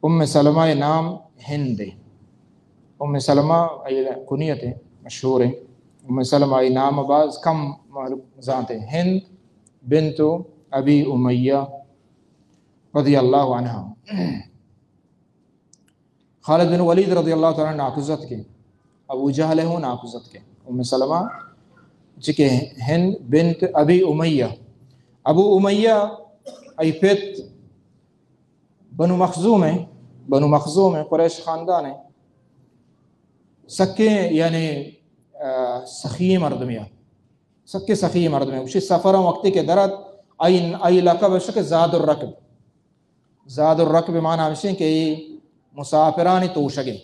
ام سلمہ ءِ نام ہند اِنت۔ ام سلمہ آئی کنیت اِنت، مشہور اِنت۔ ام سلمہ آئی نام باز کم معلوم زانت اِنت۔ ہند بنت ابی امیہ رضی اللہ عنہا۔ خالد بن ولید رضی اللہ تعالی عنہ ناکوزتکیں، ابو جہل ہوں ناکوزتکیں۔ ام سلمہ چکے ہند بنت ابی امیہ، ابو امیہ آئی پت بنو مخزوم اِنت، بنو مخزوم اِنت، قریش خاندان اِنت۔ سکیں یعنی، آ، سخی مردمے اِنت، سکیں سخی مردمے اِنت۔ گوشی سفر وقتی کہ درت، آئی، آئی لقب اِش کہ زاد الرکب۔ زاد الرکب معنی ہمشیں کہ اے مسافرانی توشگیں،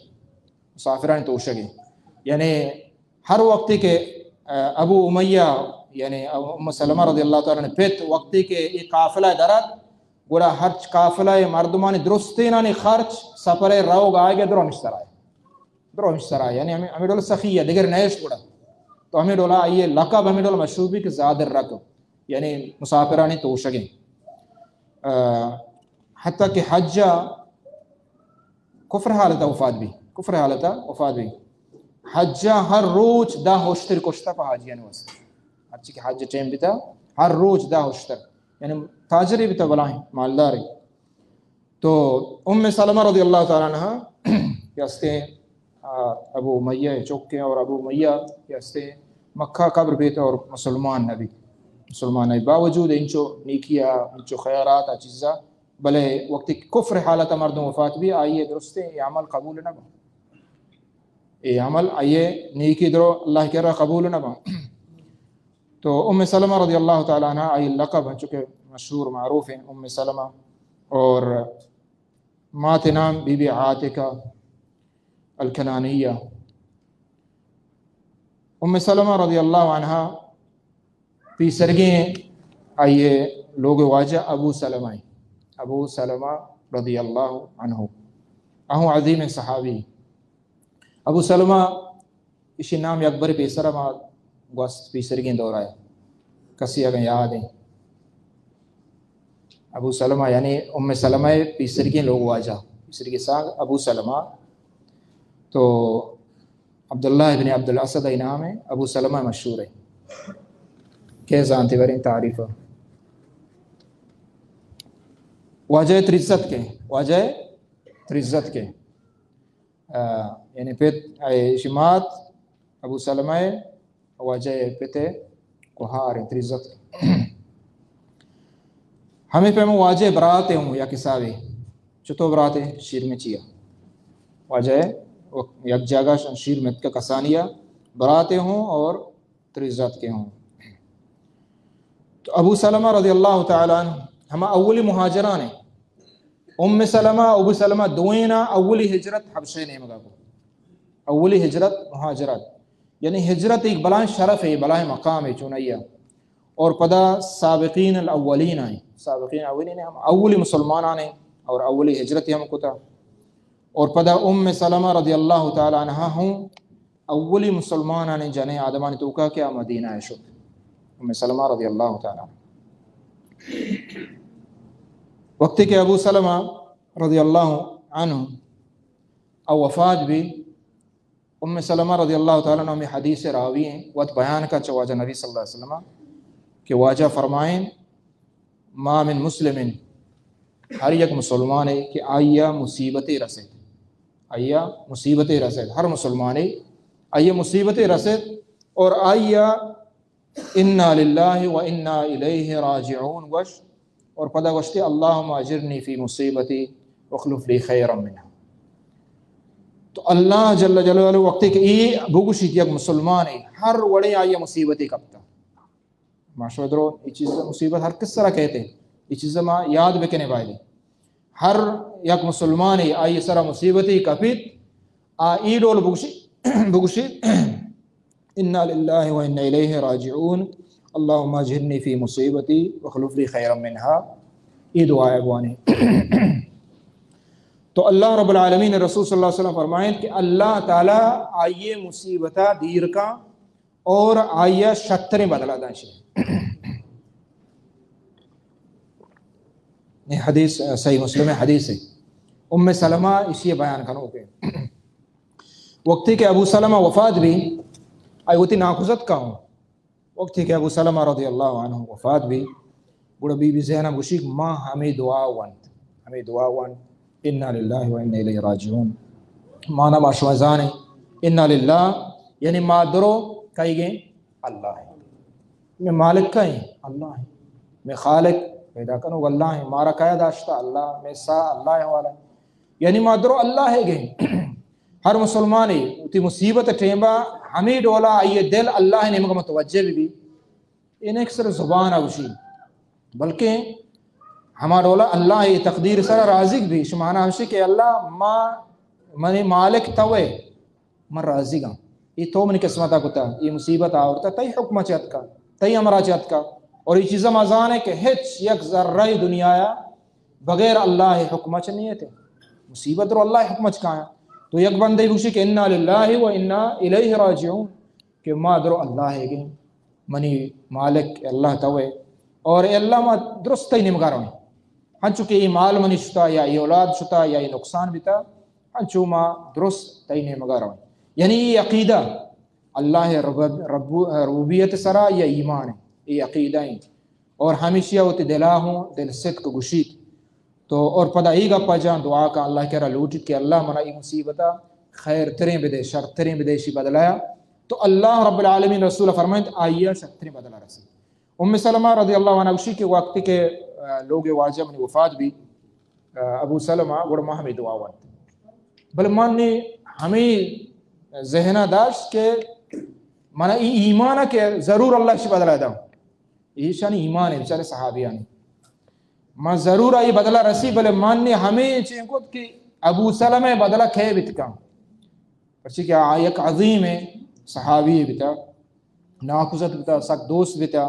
مسافرانی توشگیں۔ یعنی ہر وقتی کہ، آ، ابو امیہ، یعنی ام سلمہ رضی اللہ تعالی عنہ پت وقتی کہ اے قافلہ درت، گڑا ہرچ قافلہ مردمانی درستینانی خرچ سفر روگ آئیگ درو ہمش سرا اِنت۔ درو ہمش سرا اِنت۔ یعنی ہمیں، ہمیں ڈول سخی اِنت، دگر نیش گڑا۔ تو ہمیں ڈولا آئی لقب ہمیں ڈول مشہور بی کہ زاد الرکب، یعنی مسافرانی توشگیں۔ آ، حتی کہ حج کفر حالت وفات بی، کفر حالت وفات بی۔ حج ہر روچ دہ اشتر کشتا پہ حاجیانی واسطہ۔ ہرچی کہ حج ٹائم بیتا، ہر روچ دہ اشتر۔ یعنی تاجرے بیتا بلاہیں، مالدارے۔ تو ام سلمہ رضی اللہ تعالی عنہا کہ ہستیں، آ، ابو امیہ چکیں اور ابو امیہ کہ ہستیں مکہ قبر بیتا اور مسلمان نبی، مسلمان نبی۔ باوجود انچو نیکیا، انچو خیرات آ چیزا، بلے وقتی کفر حالت مردم وفات بی، آئی درستیں اے عمل قبول نہ با۔ اے عمل آئی نیکی درو اللہ کرا قبول نہ با۔ تو ام سلمہ رضی اللہ تعالی عنہا آئی لقب اِنت، چونکہ مشہور معروف اِنت ام سلمہ، اور مات نام بی بی عاتکہ الکنانیہ۔ ام سلمہ رضی اللہ عنہا پیسرگیں آئی لوگ واجہ ابو سلمہ اِنت۔ ابو سلمہ رضی اللہ عنہ، اہوں عظیم صحابی۔ ابو سلمہ، اشی نام یک بر پیسر ما گوست پیسرگیں دورا اِنت۔ کسی اگاں یاد اِنت۔ ابو سلمہ یعنی ام سلمہ پیسرگیں لوگ واجہ، پیسرگیں سانگ ابو سلمہ۔ تو عبداللہ ابن عبد الاسد ای نام اِنت، ابو سلمہ مشہور اِنت۔ کہ زانتے باریں تعریف۔ واجہ تریزت کے، واجہ تریزت کے۔ آ، یعنی پت، اے، اشی مات ابو سلمہ ءِ، واجہ ءِ پت ءِ کوہار اِنت، تریزت۔ ہمے پیم واجہ ءِ برات ءِ ہوں یک حسابے۔ چتو برات ءِ؟ شیر مچی ءَ۔ واجہ ءِ یک جاگہ شان شیر متک کسانی ءَ، برات ءِ ہوں اور تریزت کے ہوں۔ تو ابو سلمہ رضی اللہ تعالی عنہ ہما اولی مہاجران اِنت۔ ام سلمہ، ابو سلمہ دوئینا اولی ہجرت حبشہ نیمگا کو۔ اولی ہجرت مہاجرت۔ یعنی ہجرت ایک بلائیں شرف ہے، بلائیں مقام ہے چونائیا۔ اور پدا سابقین الاولین آئیں۔ سابقین الاولین ہم اولی مسلمان آنے اور اولی ہجرت ہم کتا۔ اور پدا ام سلمہ رضی اللہ تعالی عنہا ہوں اولی مسلمانانی جنیں آدمانی توکا کہ آ مدینہ ءَ شت۔ ام سلمہ رضی اللہ تعالی عنہا۔ وقتی کہ ابو سلمہ رضی اللہ عنہ آ وفات بی، ام سلمہ رضی اللہ تعالی عنہ ہمیں حدیث راوی اِنت، وت بیان کا چہ واجہ نبی صلی اللہ علیہ وسلم کہ واجہ فرمائیں، ما من مسلم، ہر یک مسلمانے کہ آئیا مصیبتے رسیت، آئیا مصیبتے رسیت، ہر مسلمانے آئیا مصیبتے رسیت اور آئیا انا للہ و انا الیہ راجعون گوشت اور پدا گوشتی، اللہم اجرنی فی مصیبتی واخلف لی خیرا منہا۔ تو اللہ جل جلالہ وقتی کہ اے بگوشیت یک مسلمانے ہر وڑیں آئیا مصیبتے کپتا، ما شما درو، اے چیز مصیبت ہر کس سرا کئیت، اے چیز ما یاد بکنیں باید۔ ہر یک مسلمانے آئی سرا مصیبتے کپیت، آ اے ڈول بگوشی، بگوشی، انا للہ و انا الیہ راجعون، اللہم اجرنی فی مصیبتی واخلف لی خیرا منہا، اے دعا ءَ بوانی۔ تو اللہ رب العالمین، رسول صلی اللہ علیہ وسلم فرمائیں کہ اللہ تعالی آئی مصیبتا دیر کا اور آئیا شتریں بدلہ دنت۔ یہ حدیث، آ، صحیح مسلم ءِ حدیث ہے۔ ام سلمہ اشی بیان کنوکے۔ وقتی کہ ابو سلمہ وفات بی، آئی وتی ناکوزتکا ہوں، وقتی کہ ابو سلمہ رضی اللہ عنہ وفات بی، گڑا بی بی زینب گوشی کہ ما ہمے دعا ونت، ہمے دعا ونت، انا للہ و انا الیہ راجعون۔ مانا ما شما زانے، انا للہ، یعنی ما درو کئیگیں؟ اللہ ہے۔ میں مالک کئے؟ اللہ ہے۔ میں خالق پیدا کنوک اللہ ہے۔ مارا کیا داشتا؟ اللہ۔ میں سا اللہ حوالہ۔ یعنی ما درو اللہ ہے گئے۔ ہر مسلمانی وتی مصیبت ٹیمبا ہمیں ڈولا آئیے دل اللہ نیمگ متوجہ بھی، بھی۔ اے نہ کہ صرف زبان ء گوشی، بلکیں ہما ڈولا اللہ ء تقدیر سرا راضی بی۔ شمانا ہمشی کہ اللہ، ما، منی مالک توئے، من راضی گاں۔ اے تو منی قسمت ء کتا، اے مصیبت آورتا، تئی حکم چہ اتکا، تئی امرا چہ اتکا۔ اور اے چیزا ما زانے کہ ہچ یک ذرہ دنیا ء بغیر اللہ ء حکم چہ نیت۔ مصیبت رو اللہ ء حکم چہ کایا۔ تو یک بندے بوشی کہ انا للہ و انا الیہ راجعون، کہ ما درو اللہ ء گیں۔ منی مالک اللہ توئے، اور اے اللہ ما درست تئی نیمگا رویں۔ ہنچو کہ اے مال منی شتا یا اے اولاد شتا یا اے نقصان بیتا، ہنچو ما درست تئی نیمگا رویں۔ یعنی اے عقیدہ اللہ رب-، رب-، ربوبیت سرا یا ایمان ہے، اے عقیدہ ہیں۔ اور ہمیشی وتی دلا ہوں دل صدق گوشیت۔ تو اور پدا اے گپا جان دعا کا اللہ کرا لوٹیت کہ اللہ منا اے مصیبتا خیر تریں بدے، شر تریں بدے، اشی بدلایا۔ تو اللہ رب العالمین رسول فرمائنت، آئیا شر تریں بدلا رسی۔ ام سلمہ رضی اللہ عنہ گوشی کہ وقتی کہ، آ، لوگ واجہ منی وفات بی، آ، ابو سلمہ، گڑا ما ہمیں دعا ونت۔ بلے من نی ہمیں ذہنہ داشت کہ منا ای ایمان ہے کہ ضرور اللہ اشی بدلا دا۔ ایشانی ایمان ہے، بیچارے صحابیانی۔ ما ضرور آئی بدلا رسی، بلے من نی ہمیں چین کت کہ ابو سلمہ بدلا کئے بیت کن۔ پرچی کہ آ یک عظیم صحابی بیتا، ناکوزت بیتا، سک دوست بیتا،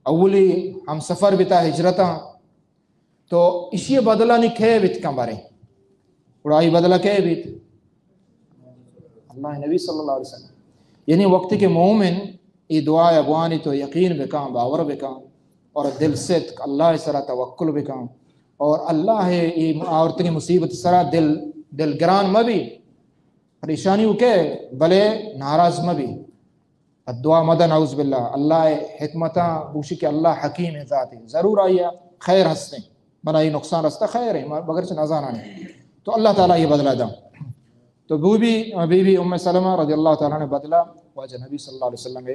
اولی ہم سفر بیتا ہجرتا۔ تو اشی بدلا نی کئے بیت کن بارے؟ گڑا آئی بدلا کئے بیت؟ اللہ نبی صلی اللہ علیہ وسلم۔ یعنی وقتی کہ مومن اے دعا بوانی تو یقین بکن، باور بکن، اور دل صدق اللہ سرا توکل بکن، اور اللہ اے آورتگی مصیبت سرا دل، دل گران مبی، پریشانی اکے، بلے ناراض مبی۔ دعا مدہ، نعوذ باللہ، اللہ حکمتاں گوشی کہ اللہ حکیم ذات ہے، ضرور آئی خیر ہستیں، بنا یہ نقصان رستہ خیر ہے، مگر چہ نزانانی۔ تو اللہ تعالیٰ یہ بدلہ دا۔ تو بی بی، بی بی ام سلمہ رضی اللہ تعالیٰ عنہ بدلہ واجہ نبی صلی اللہ علیہ وسلم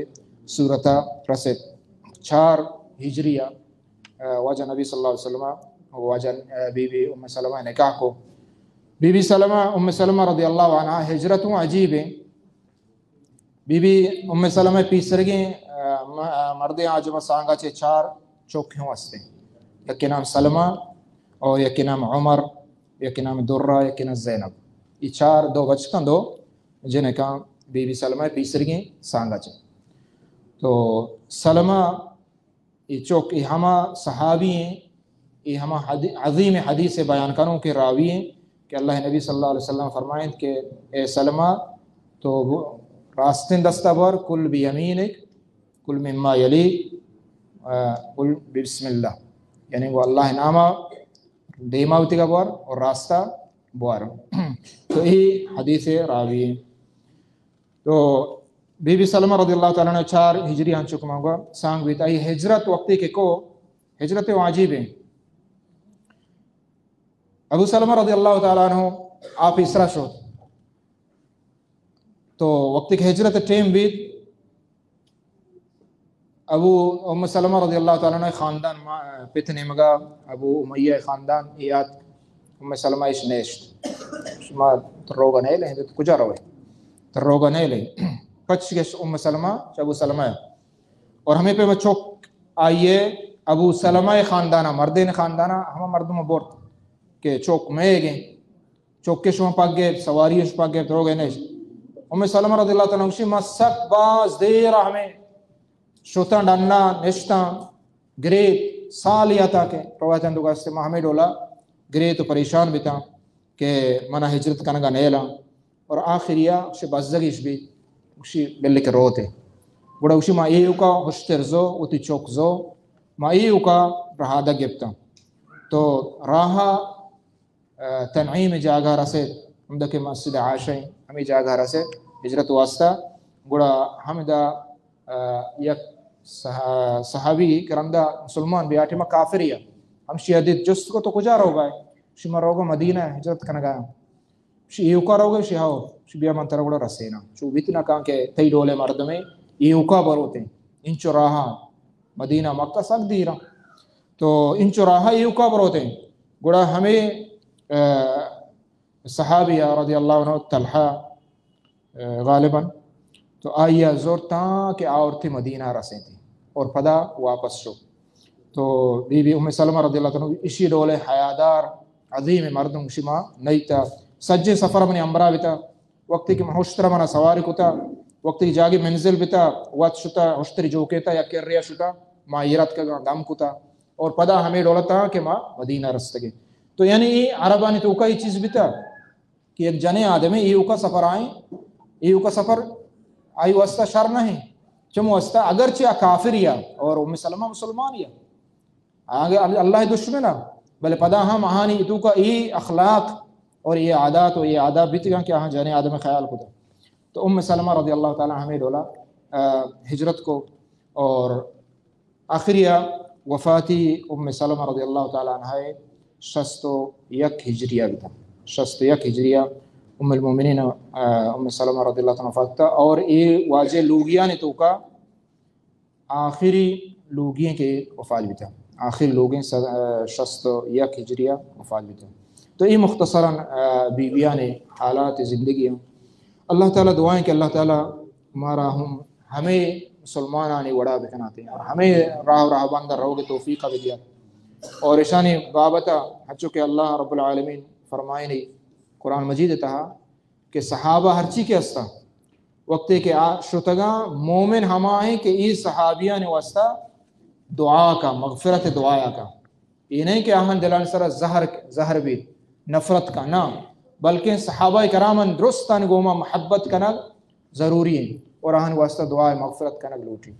صورتہ رسید۔ چار ہجریہ، آ، واجہ نبی صلی اللہ علیہ وسلم واجہ، آ، بی بی ام سلمہ نکاح کو۔ بی بی سلمہ، ام سلمہ رضی اللہ عنہ ہجرت ہوں عجیب ہے۔ بی بی ام سلمہ پیسرگیں، آ، م-، آ، مردیں آجما سانگا چہ چار چوک ہوں ہستیں۔ یکی نام سلمہ اور یکی نام عمر، یکی نام درہ، یکی نام زینب۔ یہ چار، دو بچکاں، دو جنکاں بی بی سلمہ پیسرگیں سانگا چہ۔ تو سلمہ اے چوک، اے ہما صحابی ہیں، اے ہما حدی-، عظیم حدیث بیان کنوکیں راوی ہیں کہ اللہ نبی صلی اللہ علیہ وسلم فرمائنت کہ اے سلمہ، تو راستیں دستا بور، کل بیمینک، کل مما یلیک، آ، کل بسم اللہ۔ یعنی وہ اللہ ناما دیما وتیگا بور اور راستا بور۔ تو اے حدیث راوی ہیں۔ تو بی بی سلمہ رضی اللہ تعالیٰ عنہ چار ہجری ہنچو کہ مانگا سانگ بیت۔ آئی ہجرت وقتی کہ کو، ہجرت واجب ہے۔ ابو سلمہ رضی اللہ تعالیٰ عنہ آپ اسرا شد۔ تو وقتی کہ ہجرت ٹیم بیت، ابو، ام سلمہ رضی اللہ تعالیٰ عنہ خاندان ما، پت نیمگا ابو امیہ خاندان یات، ام سلمہ اش نیشت۔ شما تروگا نیلے، تو کجا روے؟ تروگا نیلے۔ پچ گش ام سلمہ چہ ابو سلمہ۔ اور ہمیں پہ چوک آئیے ابو سلمہ خاندانا، مردین خاندانا، ہما مردم برت کہ چوک میگیں۔ چوکے شما پگ گپت، سواری اش پگ گپت، روگے نشت۔ ام سلمہ رضی اللہ تعالیٰ عنہ گوشی، ما سک باز دیر ہمیں شتاں ڈنا نشتاں، گریت، سالی عطا کہ روایتاں تو گستے، ما ہمیں ڈولا گریت و پریشان بیتاں کہ منا ہجرت کنگا نیلاں۔ اور آخریا شے بزگیش بیت، گوشی بلے کہ روتے۔ گڑا گوشی، ما ایوکا ہشتر زو، وتی چوک زو، ما ایوکا رہادگ گپتاں۔ تو راہا تنعیم جاگہ رسیت، ہمدا کہ مسجد عائشہ ہیں، ہمیں جاگہ رسیت ہجرت واسطہ۔ گڑا ہمدا، آ، یک صح-، صحابی کہ رندا مسلمان بی، آ ٹیما کافر یا، ہمشی دیت، جست کو تو کجا روگا ئے؟ شی من روگا مدینہ ہجرت کنگا۔ شی ایوکا روگا؟ شی ہاو۔ شی بیا من ترا گڑا رسینا۔ چو بیت نہ کان کہ تئی ڈولے مردمے ایوکا بروتیں۔ انچو راہا مدینہ مکہ سک دیرا۔ تو انچو راہا ایوکا بروتیں۔ گڑا ہمیں، آ، صحابی رضی اللہ عنہ طلحہ، آ، غالباً، تو آئی ء زرتاں کہ آ وتی مدینہ رسینتی اور پدا واپس شو۔ تو بی بی ام سلمہ رضی اللہ تعالی عنہ اشی ڈولے حیادار عظیم مردم شما نیتا، سجے سفر منی ہمراہ بیتا، وقتی کہ من ہشتر منا سواری کتا، وقتی کہ جاگے منزل بیتا، وت شتا ہشتری جوکیتا یا کریا شتا، ما ایرت کگا دم کتا اور پدا ہمیں ڈولتا کہ ما مدینہ رستگیں۔ تو یعنی ای عربانی توکا ای چیز بیتا کہ یک جنے آدمے ایوکا سفر آئیں، ایوکا سفر آئی واسطہ شر نہ ہیں۔ چم واسطہ اگرچہ آ کافر یا اور ام سلمہ مسلمان یا، آگے ال-، اللہ دشمن ہے، بلے پدا ہم آہانی توکا ای اخلاق اور یہ عادات و یہ آداب بیتگاں کہ آہاں جنے آدم خیال کتا۔ تو ام سلمہ رضی اللہ تعالی ہمیں ڈولا، آ، ہجرت کو اور آخری وفاتی ام سلمہ رضی اللہ تعالی عنہا شست و یک ہجریہ بیتا۔ شست و یک ہجریہ ام المؤمنین، آ، ام سلمہ رضی اللہ تعالی عنہا وفات کتا اور اے واجہ لوگیانی توکا آخری لوگی ہیں کہ وفات بیتا۔ آخری لوگی س-، آ، شست و یک ہجریہ وفات بیتا۔ تو اے مختصراً، آ، بی بیانی حالات زندگی ہیں۔ اللہ تعالی دعائیں کہ اللہ تعالی مارا ہم ہمیں مسلمانانی وڑا بکناتے ہیں اور ہمیں راہ و راہبند روگ توفیق بدیات۔ اور اشانی بابتا ہنچو کہ اللہ رب العالمین فرمائنی قرآن مجید تہا کہ صحابہ ہرچی کہ ہستا، وقتی کہ آ شتگاں، مومن ہما ہیں کہ ای صحابیانی واسطہ دعا کا، مغفرت دعایا کا۔ یہ نہیں کہ آہن دلان سر زہر، زہر بیت، نفرت کا، نہ، بلکہ صحابہ کرامن درستان گوما محبت کنگ ضروری ہیں اور آہن واسطہ دعا مغفرت کنگ لوٹی۔